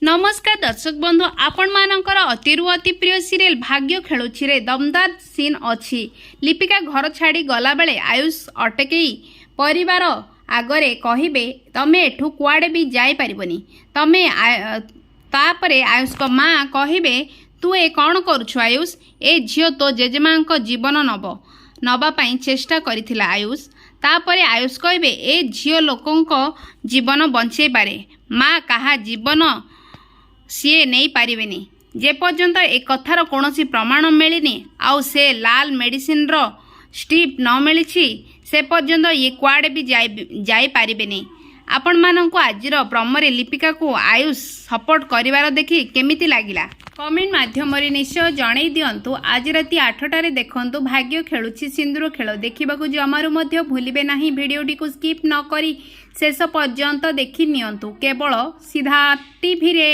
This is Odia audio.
ନମସ୍କାର ଦର୍ଶକ ବନ୍ଧୁ, ଆପଣମାନଙ୍କର ଅତିରୁ ଅତି ପ୍ରିୟ ସିରିଏଲ ଭାଗ୍ୟ ଖେଳୁଛିରେ ଦମଦାର ସିନ୍ ଅଛି। ଲିପିକା ଘର ଛାଡ଼ି ଗଲାବେଳେ ଆୟୁଷ ଅଟକେଇ ପରିବାର ଆଗରେ କହିବେ, "ତମେ ଏଠୁ କୁଆଡ଼େ ବି ଯାଇପାରିବନି ତମେ।" ତାପରେ ଆୟୁଷଙ୍କ ମା କହିବେ, "ତୁ ଏ କ'ଣ କରୁଛୁ ଆୟୁଷ? ଏ ଝିଅ ତୋ ଜେଜେମାଙ୍କ ଜୀବନ ନେବା ପାଇଁ ଚେଷ୍ଟା କରିଥିଲା ଆୟୁଷ।" ତାପରେ ଆୟୁଷ କହିବେ, "ଏ ଝିଅ ଲୋକଙ୍କ ଜୀବନ ବଞ୍ଚେଇ ପାରେ ମା, କାହା ଜୀବନ ସିଏ ନେଇପାରିବେନି। ଯେପର୍ଯ୍ୟନ୍ତ ଏ କଥାର କୌଣସି ପ୍ରମାଣ ମିଳିନି ଆଉ ସେ ଲାଲ ମେଡ଼ିସିନର ଷ୍ଟ୍ରିପ୍ ନ ମିଳିଛି, ସେ ପର୍ଯ୍ୟନ୍ତ ଇଏ କୁଆଡ଼େ ବି ଯାଇପାରିବେନି।" ଆପଣମାନଙ୍କୁ ଆଜିର ପ୍ରମୋରେ ଲିପିକାକୁ ଆୟୁଷ ସପୋର୍ଟ କରିବାର ଦେଖି କେମିତି ଲାଗିଲା, କମେଣ୍ଟ ମାଧ୍ୟମରେ ନିଶ୍ଚୟ ଜଣେଇ ଦିଅନ୍ତୁ। ଆଜି ରାତି 8ଟାରେ ଦେଖନ୍ତୁ ଭାଗ୍ୟ ଖେଳୁଛି ସିନ୍ଦୁର ଖେଳ। ଦେଖିବାକୁ ଜମାରୁ ମଧ୍ୟ ଭୁଲିବେ ନାହିଁ। ଭିଡ଼ିଓଟିକୁ ସ୍କିପ୍ ନ କରି ଶେଷ ପର୍ଯ୍ୟନ୍ତ ଦେଖି ନିଅନ୍ତୁ କେବଳ ସିଦ୍ଧାର୍ଥ ଟିଭିରେ।